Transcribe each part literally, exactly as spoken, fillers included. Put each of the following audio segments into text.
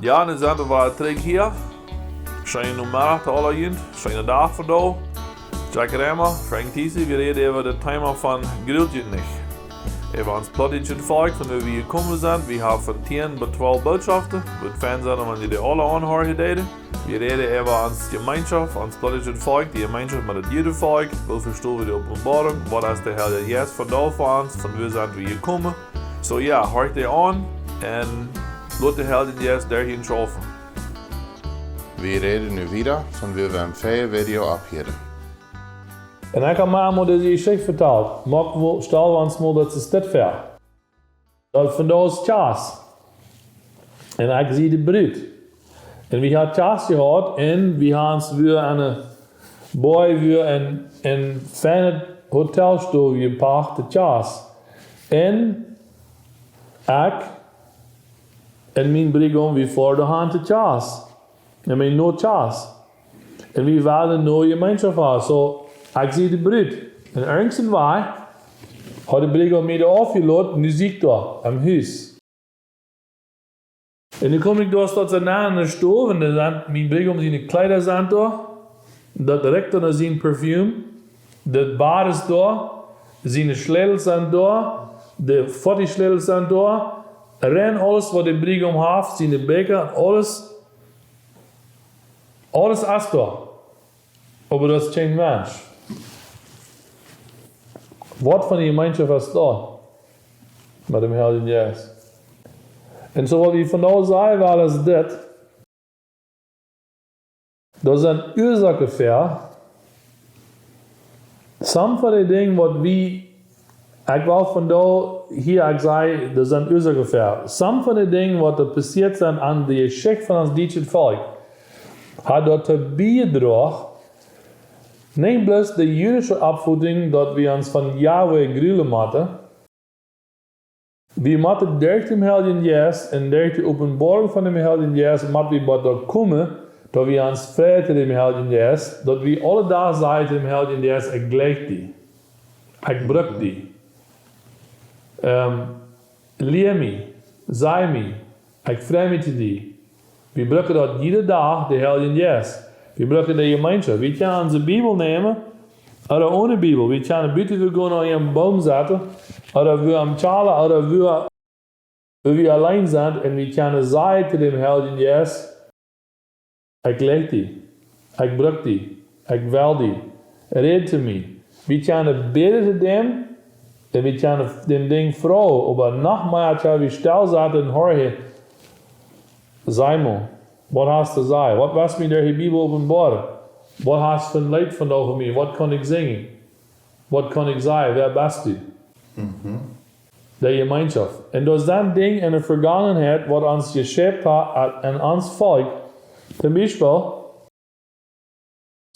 Jo, nu sent wie wada trigj hia. Scheenen Nomeddach to aule junt, scheenen Dach fa die. Jack Remmer, Frank Thiessen, wie räden äwa daut Thema von Grult junt nich. Äwa ons plautdietschet Volkj, von wua wie jekomen sent. Wie haben von tieen bat twalf Bootschoften. Wudd fein sennen, wan jie dee aule aunhieren deeden. Wie räden äwa ons Jemeenschoft, ons plautdietschet Volkj, dee Jemeenschoft met daut Judenvolkj. Woo vestonen wie de Openboarunk? Waut es de Heilje Jeist vondoag fa ons? Von wua sent wie jekomen? Soo jo, horcht dee aun un lot de Heilje Jeist derch junt schaufen. Wie räden nu wieda von wua wie em väajen Video opphieden. Un ekj hab mie mol dise Jeschicht vetalt. Moak wie, stal wie ons mol daut es dit ver. Daut vondoag es Kjast. Un ekj sie de Brut. Un wie haben Kjast jehaut un wie haben ons wua aun de Boaj wua een, een feinet Hotelstow jepacht, de Kjast. Un ekj un mien Briegaum, wie foaren doahan to Kjast. Un wie no Kjast. Un wie wellen no Jemeenschoft haben. Soo, ekj sie de Brut. Un irjent een Wajch haud de Briegaum mie doa aufjelot, nu sie ekj doa, em Hus. Un nu kom ekj doa, soo daut see no enne Stow, un doa sent, mien Briegaum siene Kjleeda sent doa. Daut rikjt no sien Parfüm. Daut Bad es doa. Siene Schlätels sent doa. De Foateajschlätels sent doa. Rein aules, waut de Briegaum haft, siene Bieekja, aules. Aules es doa. Oba daut es kjeen Mensch. Waut fa eene Jemeenschoft es daut met däm Heiljen Jeist? Un soo waut wie vondoag sajen wellen es dit. Daut sent Uasoaken ver. Some von de Dinja waut wie, ekj well vondoag hia, ekj saj, daut sent Uasoaken ver. Some von de Dinja waut doa passieet sent aun de Jeschicht von ons dietschet Volkj, haft doatoo biejedroagen, nich bloos de jüdische Oppfoadunk, daut wie ons von Yahweh grulen motten. Wie motten derch däm Heiljen Jeist un derch de Openboarunk von däm Heiljen Jeist, mott wie bat doa komen, daut wie ons freien to däm Heiljen Jeist, daut wie aule Doag sajen to däm Heiljen Jeist: Ekj jleich die. Ekj bruck die. Ähm, lia mie, saj mie, ekj frei mie to die. Wie brucken daut jieda Dach, de Heiljen Jeist. Wie brucken de Jemeenschoft. Wie kjennen onse Bibel nämen, ooda one Bibel. Wie kjennen buten, wie gonen aun een Boom sitten, ooda wie aum Kjalla, ooda wie, wua wie auleen sent, un wie kjennen sajen to däm Heiljen Jeist: Ekj jleich die, ekj bruck die, ekj well die, räd to mie. Wie kjennen bäden to däm, un wie kjennen däm Dinj froagen, oba noch mea, daut wie stell sitten un horchen: Saj mie, waut hast to sajen? Waut west mie derch de Bibel openboaren? Waut hast fa een Leet vondoag fa mie? Waut kaun ekj sinjen? Waut kaun ekj sajen? Wäa best du? Mhm. De Jemeenschoft. Un daut sent Dinja enne Vergangenheit, waut ons jeschäft haft, ä, en ons Volkj. Toom Biespel,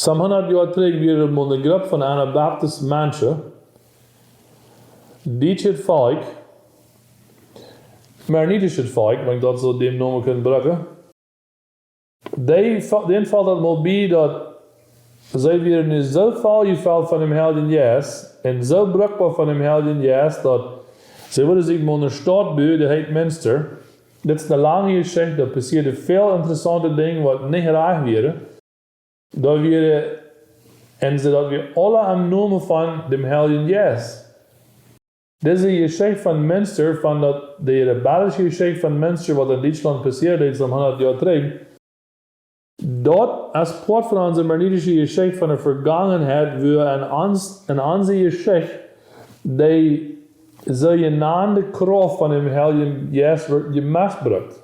some hundat Joa trigj wia doa mol eene Grupp von Anabaptist Menschen, dietschet Volkj, mennonitischet Volkj, wan ekj daut soo däm Nomen kaun brucken. Dee fa-, dän foll daut mol bie, daut see wieren nu soo voll jefelt von däm Heiljen Jeist un soo bruckboa von däm Heiljen Jeist, daut see wullen sikj mol eene Staut buen, dee heet Münster. Dit es eene lange Jeschicht, doa passieeden väl interessaunte Dinja, waut nich rajcht wieren. Doa wieren, un see, daut wia aules em Nomen von däm Heiljen Jeist. Dise Jeschicht von Münster, von daut, de rebellische Jeschicht von Münster, waut en Dietschlaunt passieed, daut es om hundat Joa trigj. Daut es Poat von onse mennonitische Jeschicht von de Vergangenheit, wua en ons, en onse Jeschicht, dee soojenande Krauft von däm Heiljen Jeist woat jemestbrukt.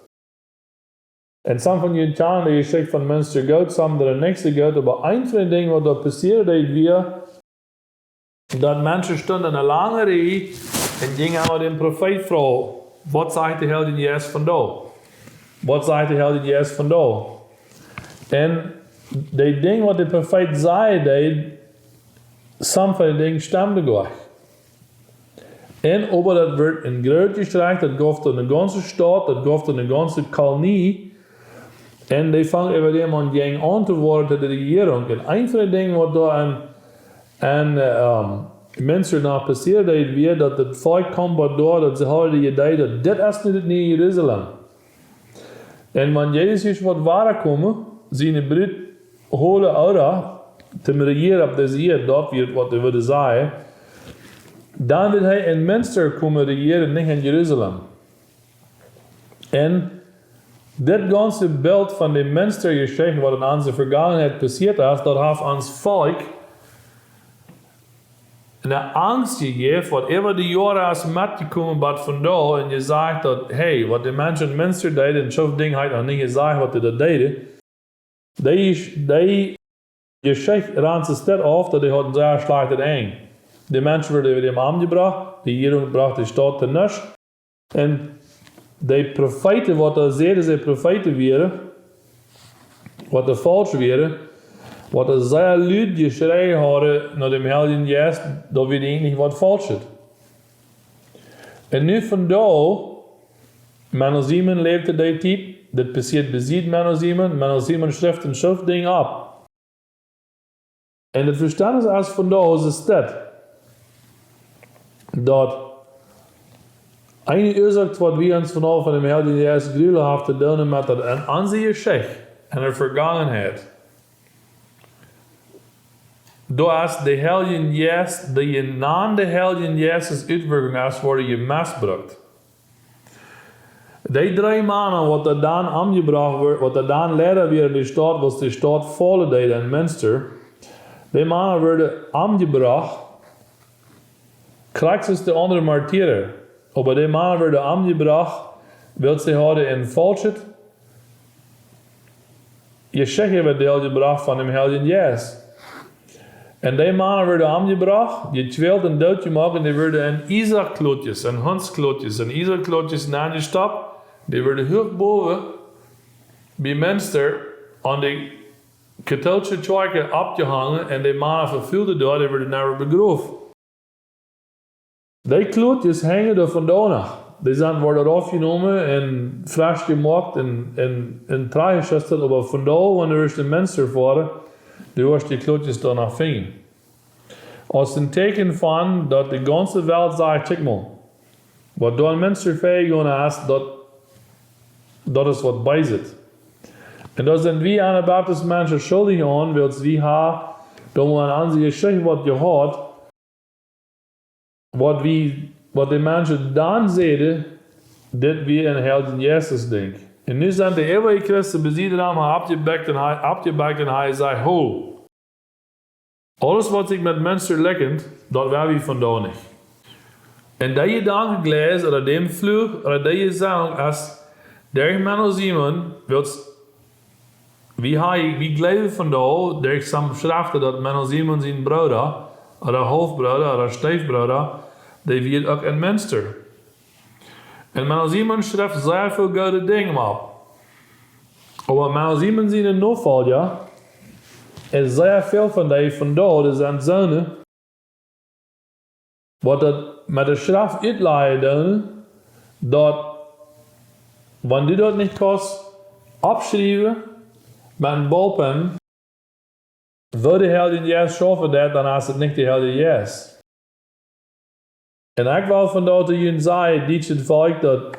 Un some von junt kjanen de Jeschicht von Münster goot, some daut nich soo goot, oba eent von de Dinja, waut doa passieed, daut wia, daut Menschen stunden en eene lange Rieej un jinjen aun dän Profeet froagen: Waut sajcht de Heilje Jeist vondoag? Waut sajcht de Heilje Jeist vondoag? Un dee Dinja, waut de Profeet säd, dee, some von de Dinja stemden goa nich. Un oba daut wort een groot Jestrikj, daut jeef doa eene gaunze Staut, daut jeef doa eene gaunze Kolonie. Un dee fungen äwa däm aun, jinjen aun to woaren to de Rejierunk. Un eent von de Dinja, waut doa en, en, ähm, Münster noch passieed, daut wia, daut daut Volkj kjeem bat doa, daut see hauden de Idee, daut dit es nu daut niee Jerusalem. Un wan Jesus woat wada komen, siene Brut holen ooda toom rejieren opp dise Ieed, daut wia waut hee wudd sajen, dan woat hee en Münster komen rejieren, nich en Jerusalem. Un dit gaunze Bilt von de Münsterjeschicht, waut en onse Vergangenheit passieet es, daut haft ons Volkj eene Angst jejäft, waut äwa de Joaren es metjekomen, waut von doa, un jesajcht daut, hey, waut de Menschen en Münster deeden, un soo Dinj haud ekj noch nich jesajcht, waut dee doa deeden. Dee, dee Jeschicht rant sikj daut auf, daut dee haud een sea schlajchtet Enj. De Menschen worden äwa däm omjebrocht, de Rejierunk brocht de Staut to nuscht. Un de Profeeten, waut doa säden, see Profeeten wieren, waut doa faulsch wieren, waut doa sea lud jeschräajen hauden no däm Heiljen Jeist, daut wia eejentlich waut Faulschet. Un nu von doa, Menno Simon läwd dee Tiet, dit passieet besied Menno Simon, Menno Simon schrift een Schreft Dinj opp. Un daut Vestentnis es von doa es dit, daut eene Uasoak, waut wie ons von aul von däm Heiljen Jeist grülen, haft to doonen met daut en onse Jeschicht, en de Vergangenheit, doa es de Heilje Jeist, de jenande Heilje Jeist Utwirkunk es, worden jemisbrukt. Dee dree Mana, waut doa dan omjebrocht worden, waut doa dan Leida wieren en de Staut, waut de Staut faulen deed en Münster, dee Mana worden omjebrocht, krakjt soo aus de aundre Martieren. Oba dee Mana worden omjebrocht, wiels see hauden een faulschet Jeschicht äwa däl jebrocht von däm Heiljen Jeist. Un dee Mana worden omjebrocht, jekwält un dootjemoakt, un dee worden en Iesa-Klootjes, en Hundsklotjes, en Iesa-Klootjes nenjestoppt. Dee worden huach bowen bie Münster aun de katoolsche Kjoakj oppjehongen, un dee Mana vefulden doa, dee worden never begroft. Dee Klootjes henjen doa von doa noch. Dee sent worden raufjenomen un fresch jemoakt un, un, un trigjjeschistat, oba von doa, wan du woascht en Münster foaren, du woascht dee Klootjes doa noch finjen. Aus een Tieekjen von daut de gaunze Welt sajcht: Kjikj mol, waut doa en Münster väajegonen es, daut, daut es waut beeset. Un doa sent wie Anabaptist Menschen schuldich aun, wiels wie haben doa mol en onse Jeschicht waut jehaut, waut wie, waut de Menschen dan säden, dit wia een Heiljen Jeist Dinkj. Un nu sent de äwaje Christen besied am oppjebakt un hee, oppjebakt un hee sajcht: Ho, aules waut sikj met Münster likjent, daut wia wie von doa nich. Un dee Jedanken, ooda däm Fluch, ooda dee Jesajcht es derch Menno Simon, wiels wie haben, wie jleewen von doa, derch soone Schreften, daut Menno Simon sien Brooda, ooda Haulfbrooda, ooda Steefbrooda, dee wia uk en Münster. Un Menno Simon schrift sea väl goode Dinja opp. Oba Menno Simon siene Nofolja, un sea väl von dee von doa, dee sent soone, waut daut met de Schreft utlajen doonen, daut, wan du daut nich kaust oppschriewen met een Bolpen, woo de Heilje Jeist schaufen deit, dan es et nich de Heilje Jeist. Un ekj well von doa to junt sajen, dietschet Volkj, daut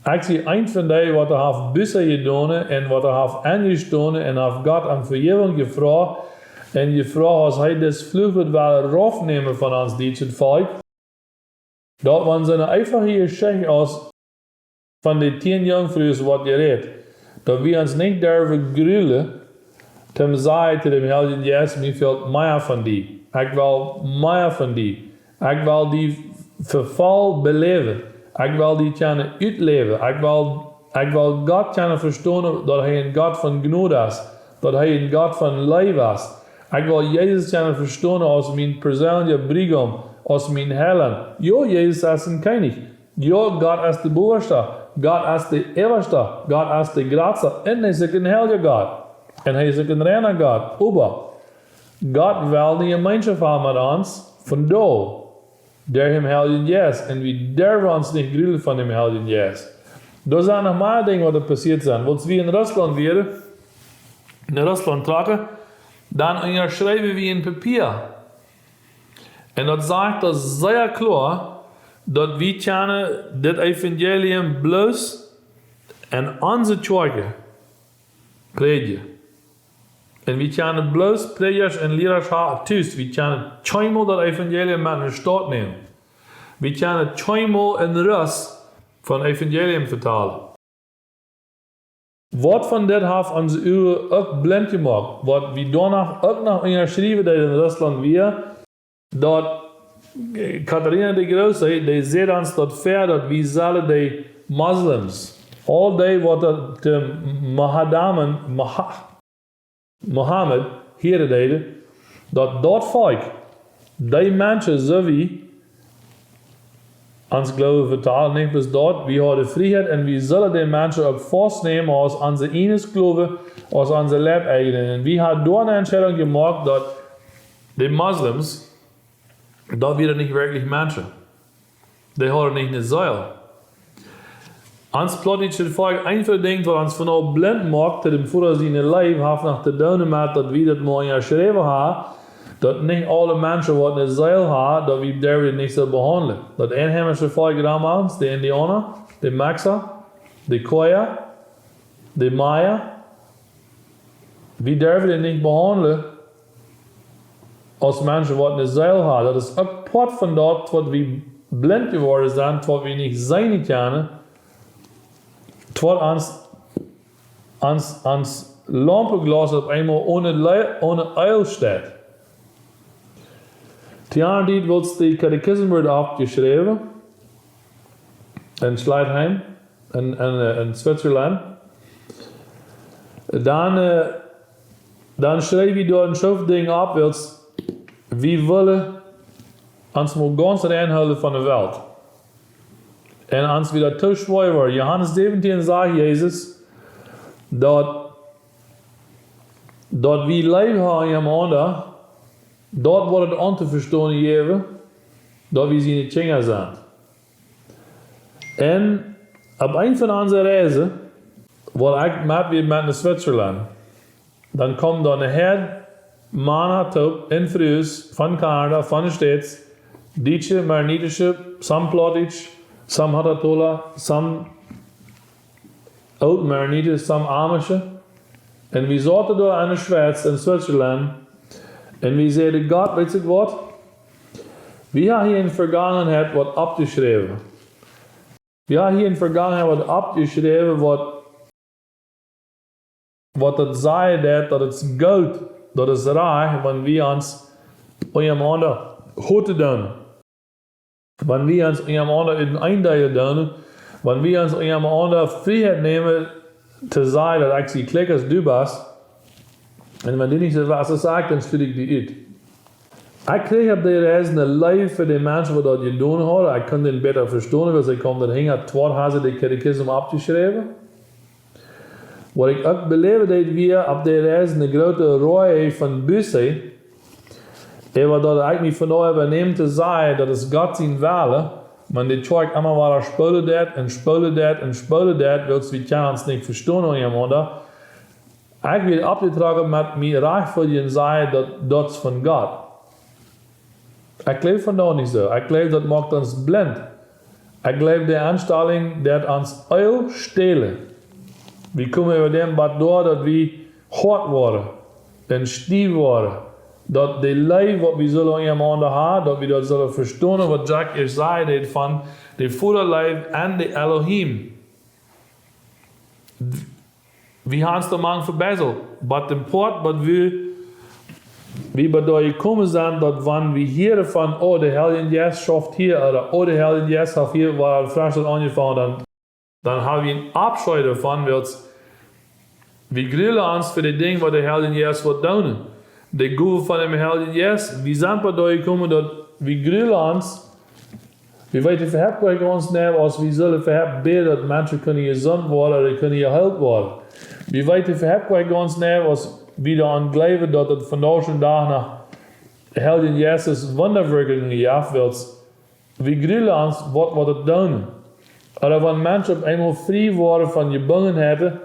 ekj sie eent von dee, waut doa haft Buße jedonen un waut doa haft enjestonen un haft Gott om Vejäwunk jefroacht un jefroacht, aus hee dis Fluch wudd wellen raufnämen von ons dietschet Volkj, daut wan soone eefache Jeschicht aus von de tieen Junkfrues woat jerät, daut wie ons nich derwen grulen, toom sajen to däm Heiljen Jeist: Mie fält mea von die. Ekj well mea von die. Ekj well die vefaulen beläwen. Ekj well die kjennen utläwen. Ekj well, ekj well Gott kjennen vestonen, daut hee een Gott von Jnod es, daut hee een Gott von Leew es. Ekj well Jesus kjennen vestonen aus mien perseenelja Briegaum, aus mien Heilaunt. Jo, Jesus es een Kjennich. Jo, Gott es de Bowasta, Gott es de Äwasta, Gott es de Jratsta, un hee es uk een heilja Gott. Un hee es uk een reina Gott. Oba Gott well eene Jemeenschoft haben met ons, von doa, derch däm Heiljen Jeist. Un wie derwen ons nich grulen von däm Heiljen Jeist. Doa sent noch mea Dinja, waut doa passieet sent. Wiels wie en Russlaunt wieren, no Russlaunt trocken, dan unjaschreewen wie een Papia. Un daut sajcht doa sea kloa, daut wie kjennen dit Evangelium bloos en onse Kjoakjen prädjen. Un wie kjennen bloos Prädjasch un Lierasch haben tus. Wie kjennen kjeenmol daut Evangelium met en Staut nämen. Wie kjennen kjeenmol en Rust von Evangelium vetalen. Waut von dit haft onse Uagen uk blint jemoakt, waut wie doano uk noch unjaschriewen deeden en Russlaunt wia, daut, äh, Katharina de Groote, dee säd ons daut ver, daut wie sellen de Moslems, aul dee waut daut de Mohammedaner, Moha-, Mohammed hieren deeden, daut daut Volkj, dee Menschen soo wie ons Gloowen vetalen, nich bloos daut, wie haben Frieheit un wie sellen de Menschen uk faust nämen aus onse ieejne Sklowen, aus onse Leibeigna. Un wie haben doa ne Entscheidunk jemoakt, daut de Moslems, daut wieren nich werkjlich Menschen. Dee hauden nich ne Seel. Ons plautdietschet Volkj, een von de Dinja waut ons vondoag blint moakt to däm Voda siene Leew, haft noch to doonen met daut wie daut mol unjaschräwen haben, daut nich aule Menschen waut ne Seel haben, daut wie derwen nich soo behaundlen. Daut enheimische Volkj romont ons, de Indiauna, de Mexa, de Koya, de Maya, wie derwen dee nich behaundlen aus Menschen waut ne Seel haben. Daut es uk Poat von daut, waut wie blint jeworden sent, waut wie nich seenen kjennen, waut ons, ons, ons Laumpenglas opp eemol one Le-, one Eelj steit. Tiana, dee wia de Katechismus oppjeschräwen en Schleitheim, en, en, äh, en Switzerland. Dan, äh, dan schreef wie doa een Schoof Dinja opp, wiels wie wullen ons mol gaunz reinhoolen von de Welt. Un ons wia daut too schwoa. Johanes säwentieen sajcht Jesus, daut, daut wie Leew haben unjarenaunda, daut woat daut aun to vestonen jäwen, daut wie siene Kjinja sent. Un opp eent von onse Reisen, wua ekj met wia met no Switzerland, dan kjeem doa ne Häad Mana toop un Frues von Kanada, von de States, Dietsche, Mennonitische, some Plautdietsch, some Hattatola, some Old Mennoniten, some Amische. Un wie sauten doa aun de Schweiz en Switzerland. Un wie säden: "Gott, weetst du waut? Wie haben hia en de Vergangenheit waut oppjeschräwen. Wie haben hia en de Vergangenheit waut oppjeschräwen, waut, waut daut sajcht, daut, daut es goot, daut es rajcht, wan wie ons unjarenaunda hoten doonen." Wan wie ons unjarenaunda enn eent deelen doonen, wan wie ons unjarenaunda Frieheit nämen, to sajen daut ekj sie kjlieekja aus du best, un wan du nich soo waut sajchst, dan stot ekj die ut. Ekj kjrieech opp dee Reis ne Leew fa de Menschen waut daut jedonen hauden. Ekj kunn dee bäta vestonen, wiels ekj kunn daut hinja twat haben see de Katechismus oppjeschräwen. Waut ekj uk beläwen deed, wia opp dee Reis ne groote Ree von Buße, äwa daut ekj mie vondoag äwanäm to sajen, daut es Gott sien Wellen, wan de Kjoakj emma wada spoolen deit un spoolen deit un spoolen deit, wiels wie kjennen ons nich vestonen unjarenaunda. Ekj wia oppjetrocken met mie rajcht fa dee un sajen, daut, daut es von Gott. Ekj jleew vondoag nich soo. Ekj jleew, daut moakt ons blint. Ekj jleew, de Enstalunk deit ons Eel stälen. Wie komen äwa däm Bad doa, daut wie hoat woaren un stiew woaren. Daut de Leew, waut wie sellen unjarenaunda haben, daut wie daut sellen vestonen, waut Jack ieescht säd, dee von de Voda Leew un de Elohim. Wie haben ons doa mank vebeiselt, bot däm Poat, bot wie, wie bie doa jekomen sent, daut wan wie hieren von, "Oh, de Heilje Jeist schauft hia," ooda, "Oh, de Heilje Jeist haft hia waut Freschet aunjefongen," dan, dan haben wie een Aufschei doavon, wiels wie grulen ons fa de Dinja, waut de Heilje Jeist woat doonen. De Gowen von däm Heiljen Jeist, wie sent bie doa jekomen, daut wie grulen ons, wie weeten äwahaupt nich gaunz nau, aus wie sellen äwahaupt bäden, daut Menschen kjennen jesunt woaren ooda kjennen jeheelt woaren. Wie weeten äwahaupt nich gaunz nau, aus wie doaraun jleewen, daut et vondoag dän Dach noch Heilje Jeist Wundawirkjungen jeft, wiels wie grulen ons, waut, waut et doonen. Ooda wan Menschen opp eemol frie woaren von Jebungenheiten,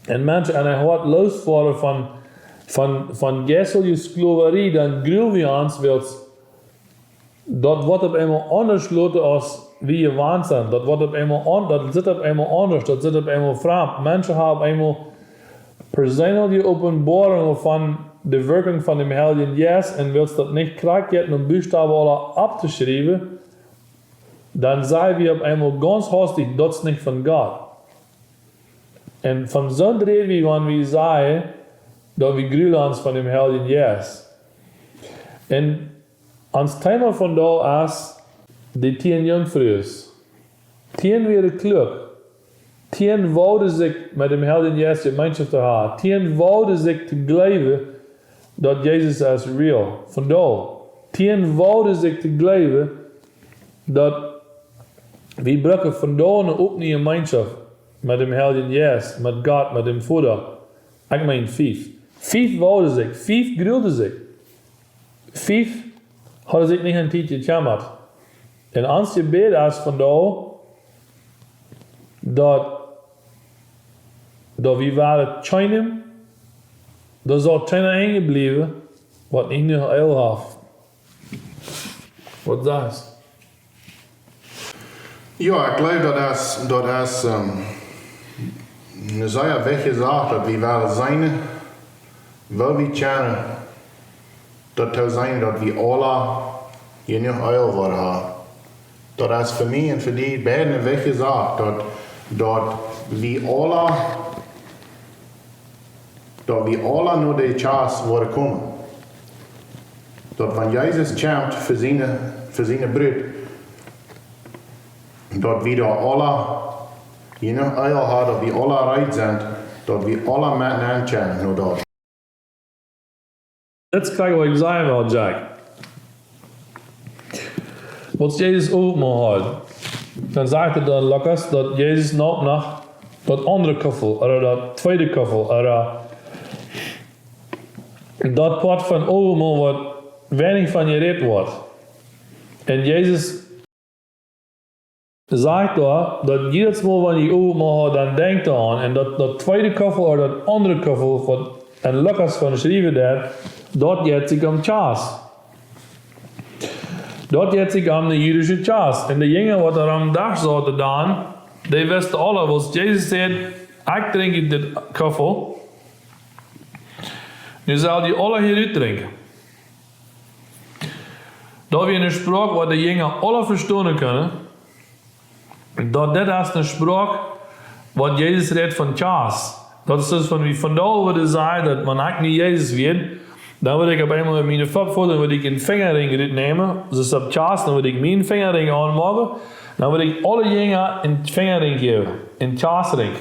un Menschen aun äa Hoat loos woaren von, von, von jeistelje Skloverie, dan grulen wie ons, wiels daut woat opp eemol aundasch loten aus, wie jewant sent. Daut woat opp eemol aun-, daut sitt opp eemol aundasch, daut sitt opp eemol framd. Menschen haben eemol perseenelje Openboarungen von de Wirkjunk von däm Heiljen Jeist, un wiels daut nich krakjt jeit, om Buchstaben aula opptoschriewen, dan saj wie opp eemol gaunz hastich, daut es nich von Gott. Un von soont räd wie, wan wie sajen, daut wie grulen ons von däm Heiljen Jeist. Un ons Thema vondoag es de tieen Junkfrues. Tieen wieren kluak. Tieen woagden sikj met däm Heiljen Jeist Jemeenschoft to haben. Tieen woagden sikj to jleewen, daut Jesus es real. Vondoag. Tieen woagden sikj to jleewen, daut wie brucken vondoag eene opne Jemeenschoft met däm Heiljen Jeist, met Gott, met däm Voda. Ekj meen, fief. Fief woagden sikj, fief grulden sikj. Fief hauden sikj nich aun Tiet jekjemmat. Un ons Jebäd es vondoag, daut, daut wie woaren kjeenem, daut saul kjeena hangen bliewen, waut nich noch Eel haft. Waut sajchst? Jo, ekj jleew, daut es, daut es, ähm, eene sea wichtje Sach, daut wie woaren seenen, woo wie kjennen daut too seenen, daut wie aula jenuach Eel woaren haben. Daut es fa mie un fa die beid eene wichtje Sach, daut, daut wie aula, daut wie aula no de Kjast woaren komen. Daut wan Jesus kjemt fa siene, fa siene Brut, daut wie doa aula jenuach Eel haben, daut wie aula reed sent, daut wie aula met aun kjennen no daut. Dit es krakjt waut ekj sajen well, Jack. Waut Jesus uk mol haud. Dan sajcht hee dan, Lukas, daut Jesus nemt noch daut aundre Kuffel, ooda daut tweede Kuffel, ooda daut Poat von Owentmol, waut weinich von jerät woat. Un Jesus sajcht doa, daut jiedet Mol, wan jie Owentmol haben, dan denkjt doaraun. Un daut, daut tweede Kuffel ooda daut aundre Kuffel, waut en Lukas von schriewen deed, daut jeit sikj om Kjast. Daut jeit sikj om de jüdische Kjast. Un de Jinja, waut doa aum Desch sauten dan, dee wisten aule, waut Jesus säd: "Ekj drinkj ut dit Kuffel. Nu sell jie aule hia rut drinkjen." Daut wia eene Sproak, waut de Jinja aule vestonen kunnen, daut dit es eene Sproak, waut Jesus rät von Kjast. Daut es dus wan wie vondoag wudden sajen, daut wan ekj nu Jesus wia, dan wudd ekj opp eemol met miene Foot, dan wudd ekj een Finjaring rutnämen, daut es opp Kjast, dan wudd ekj mienen Finjaring aunmoaken, dan wudd ekj aule Jinja een Finjaring jäwen, een Kjastring.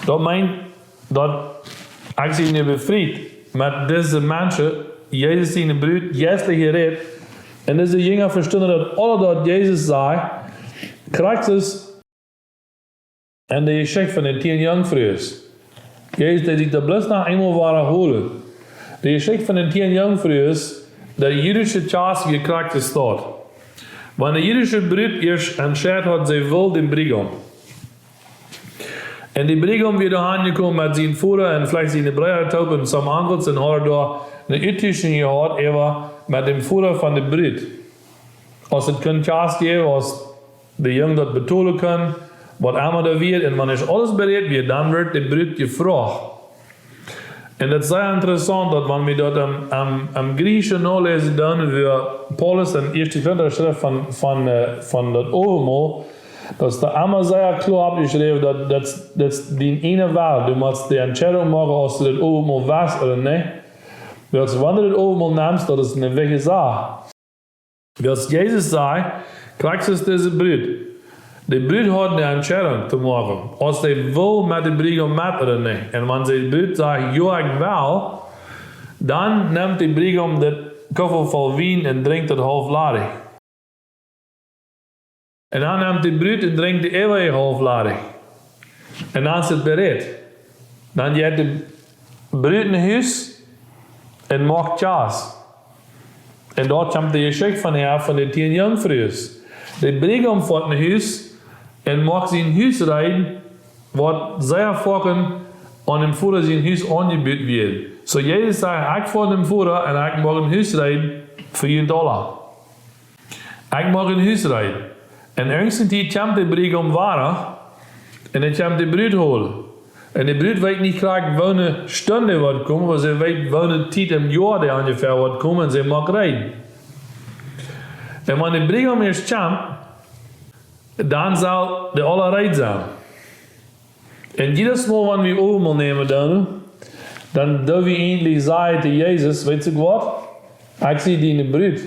Daut meent, daut ekj sie nu befriet met dise Menschen, Jesus siene Brut, jeistlich jerät. Un dise Jinja vestunden daut aule, daut Jesus säd, krakjt soo aus en de Jeschicht von de tieen Junkfrues. Jesus deed sikj daut bloos noch eemol wadahoolen. De Jeschicht von de tieen Junkfrues, de jüdische Kjast wia krakjt soo aus daut. Wan de jüdische Brut ieescht entscheet haud, see wull dän Briegaum. Un de Briegaum wia doa aunjekomen met sienen Voda un veleicht siene Breeda toop un some Onkels un hauden doa eene Uttuschunk jehaut, äwa met däm Voda von de Brut. Aus et kunn Kjast jäwen, aus de Jung daut betolen kunn, waut emma doa wia, un wan aules bereit wia, dan wort de Brut jefroacht. Un daut es sea interessaunt, daut wan wie daut em, em, em Griechischen noläsen, dan wia Paulus en ieeschte Korinta schreef von, von, äh, von daut Owentmol, daut es doa emma sea kloa oppjeschräwen, daut, daut, daut es dien eejnen Wellen, du motst de Entscheidunk moaken, aus du daut Owentmol west ooda nich. Wiels wan du daut Owentmol nemst, daut es eene wichtje Sach. Wiels Jesus säd, krakjt soo aus dise Brut. De Brut haud eene Entscheidunk to moaken, aus see wull met dän Briegaum met ooda nich. Un wan see de Brut sajcht: "Jo, ekj well", dan nemt de Briegaum daut Kuffel voll Wien un drinkjt daut haulf ladich. Un dan nemt de Brut un drinkjt daut äwaje haulf ladich. Un dan es et bereit. Dan jeit de Brut no Hus un moakt Kjast. Un doa kjemt de Jeschicht von häa, von de tieen Junkfrues. De Briegaum foat no Hus un moakt sien Hus reed, waut sea foaken aun däm Voda sien Hus aunjebut wort. Soo Jesus säd: "Ekj foa no däm Voda un ekj moak een Hus reed fa junt aula." Ekj moak een Hus reed. Un irjent eene Tiet kjemt de Briegaum wada, un hee kjemt de Brut holen. Un de Brut weet nich krakjt, woone Stund dee woat komen, oba see weet, woone Tiet em Joa dee onjefäa woat komen, un see moakt reed. Un wan de Briegaum ieescht kjemt, dan sell dee aula reed sennen. Un jiedet Mol, wan wie Owentmol nämen doonen, dan doo wie eejentlich sajen to Jesus: "Weetst du waut? Ekj sie diene Brut.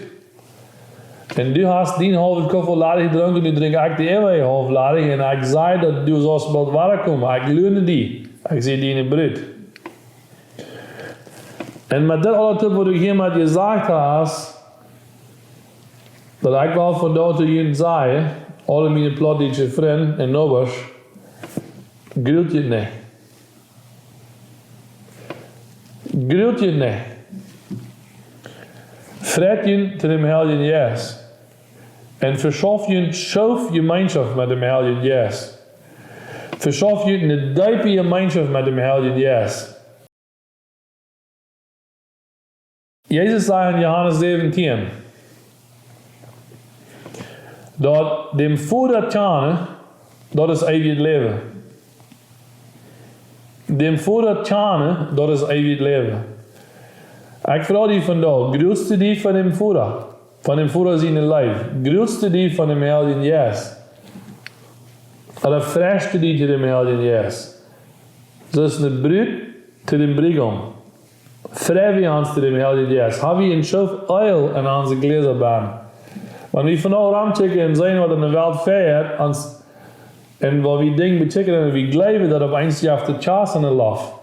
Un du hast dien haulwen Kuffel ladich jedrunken, nu drinkj ekj de äwaje Haulf ladich, un ekj saj, daut du saust boolt wada komen. Ekj lone die. Ekj sie diene Brut." Un met dit aula toop, waut ekj hia met jesajcht hab, es, daut ekj well vondoag to junt sajen, aule miene plautdietsche Frind un Nobasch: Grult junt nich. Grult junt nich. Freit junt to däm Heiljen Jeist. Un veschauft junt Schoofjemeenschoft met däm Heiljen Jeist. Veschauft junt eene deepe Jemeenschoft met däm Heiljen Jeist. Jesus säd en Johanes säwentieen, daut däm Voda kjanen, daut es eewjet Läwen. Däm Voda kjanen, daut es eewjet Läwen. Ekj froag die vondoag: Grulst du die von däm Voda, von däm Voda siene Leew? Grulst du die von däm Heiljen Jeist? Ooda freist du die to däm Heiljen Jeist? Soo aus eene Brut to däm Briegaum. Frei wie ons to däm Heiljen Jeist? Ha wie een Schoof Eelj en onse Jläsa bennen? Wan wie vondoag romkjikjen un seenen, waut en de Welt vehäat, ons, un waut wie Dinja bekjikjen un wie jleewen, daut opp eemol jeft daut Kjast en de Loft.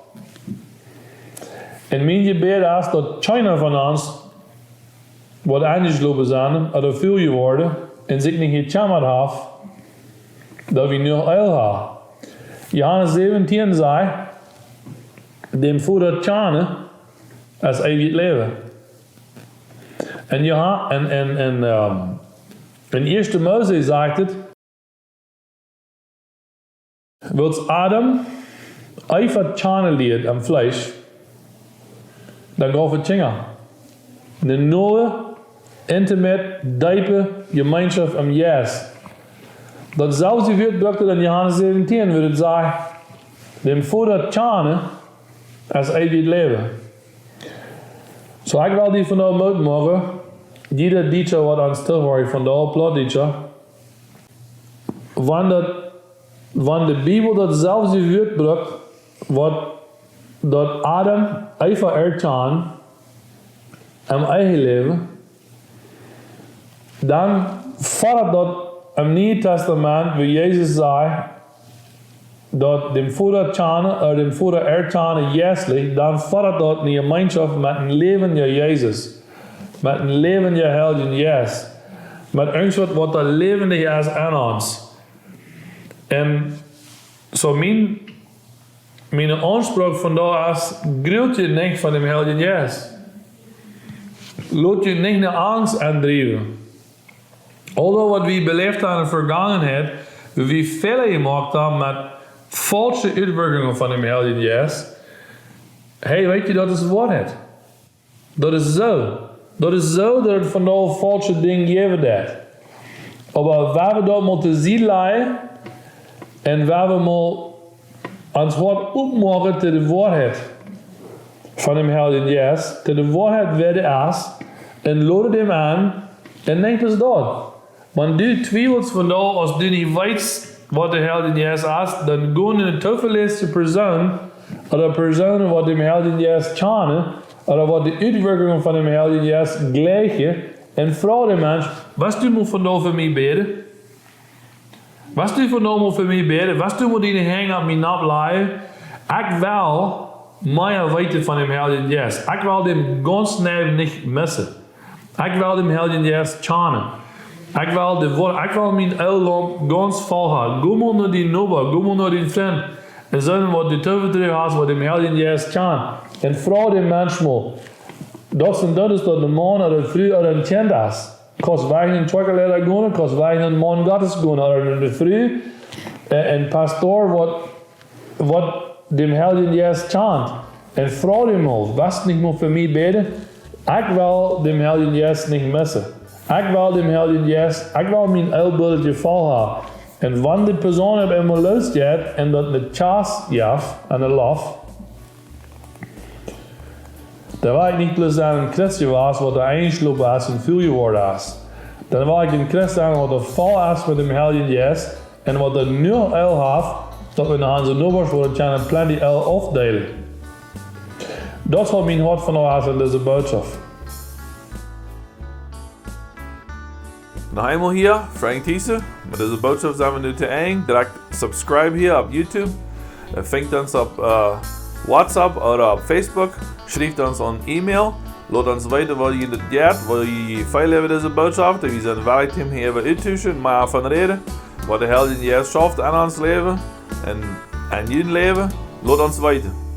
Un mien Jebäd es, daut kjeena von ons, waut enjeschlopen sent ooda ful jeworden un sikj nich jekjemmat haft, daut wie nu Eelj haben. Johanes säwentieen säd: Däm Voda kjanen es eewjet Läwen. Un Joha-, un, un, un, ehm, en Ieeschte Mose sajcht et: Wiels Adam Eva kjanen lieed aum Fleesch, dan jeef et Kjinja. Eene noe, intimate, deepe Jemeenschoft aum Jeist. Daut selwje Wuat brukt et en Johanes säwentieen, wua et sajcht: Däm Voda kjanen es eewjet Läwen. Soo, ekj well die vondoag Moot moaken, jieda Dietscha, waut ons toohorcht vondoag, Plautdietscha, wan daut, wan de Bibel daut selwje Wuat brukt, waut daut Adam Eva erkjand em Eheläwen, dan fodat daut em Nieen Tastament, wua Jesus säd, daut däm Voda kjanen ooda däm Voda erkjanen jeistlich, dan fodat daut eene Jemeenschoft met een läwendjen Jesus, met een läwendjen Heiljen Jeist, met irjentwaut, waut doa läwendich es aun ons. Un soo mien, mien Aunspruch vondoag es: Grult junt nich von däm Heiljen Jeist. Lot junt nich no Angst aundriewen. Aul daut, waut wie beläft haben en de Vergangenheit, wua wie Fäla jemoakt haben met faulsche Utwirkungen von däm Heiljen Jeist, hey, weetst du, daut es Woarheit. Daut es soo. Daut es soo, daut et vondoag faulsche Dinja jäwen deit. Oba wan wie daut mol to Sied lajen un wan wie mol ons Hoat opmoaken to de Woarheit von däm Heiljen Jeist, to de Woarheit, wäa dee es, un loten däm aun, un denkj bloos daut. Wan du twiewelst vondoag, aus du nich weetst, waut de Heilje Jeist es, dan go no eene tovelässje Persoon, ooda Persoonen, waut däm Heiljen Jeist kjanen, ooda waut de Utwirkungen von däm Heiljen Jeist jlikjen, un froag dän Mensch: West du mol vondoag fa mie bäden? West du vondoag mol fa mie bäden? West du mol diene Henj opp mie nopp lajen? Ekj well mea weeten von däm Heiljen Jeist. Ekj well däm gaunz nich missen. Ekj well däm Heiljen Jeist kjanen. Ekj well de Woa-, ekj well mien Eelj gaunz voll haben. Go mol no dienen Noba, go mol no dienen Frint. Un soo waut du to vetalen hast, waut däm Heiljen Jeist kjant. Un froag dän Mensch mol. Daut es, daut es daut een Maun ooda eene Fru ooda een Kjint es. Kaust wajch no eene Kjoakj gonen, kaust wajch no een Maun Gottes gonen, ooda eene Fru, eh, een Pastor, waut, waut däm Heiljen Jeist kjant. Un froag dän mol: West nich mol fa mie bäden? Ekj well däm Heiljen Jeist nich missen. Ekj well däm Heiljen Jeist, ekj well mien Eelbilt Jefaulen haben. Un wan dee Persoon opp eemol loosjeit un daut met Kjast jeft aun de Loft, dan well ekj nich bloos sennen een Christ jewast, waut doa enjeschlopen es un ful jeworden es. Dan well ekj een Christ sennen, waut doa voll es met däm Heiljen Jeist un waut doa nu Eel haft, daut wie no onse Nobasch woaren kjennen plenty Eel aufdeelen. Daut es waut mien Hoat vondoag es aun dise Bootschoft. Noch eemol hia, Frank Thiessen. Met dise Bootschoft sent wie nu to Enj. Drekjt subscribe hia opp YouTube. Äh, finjt ons opp, äh, WhatsApp ooda opp Facebook. Schrieft ons ne E-Mail. Lot ons weeten, waut jie daut jeit, waut jie feelen äwa dise Bootschoft. Wie sent wellich, om hia äwa uttotuschen, mea von räden. Waut de Heilje Jeist schauft aun ons Läwen un aun jun Läwen. Lot ons weeten.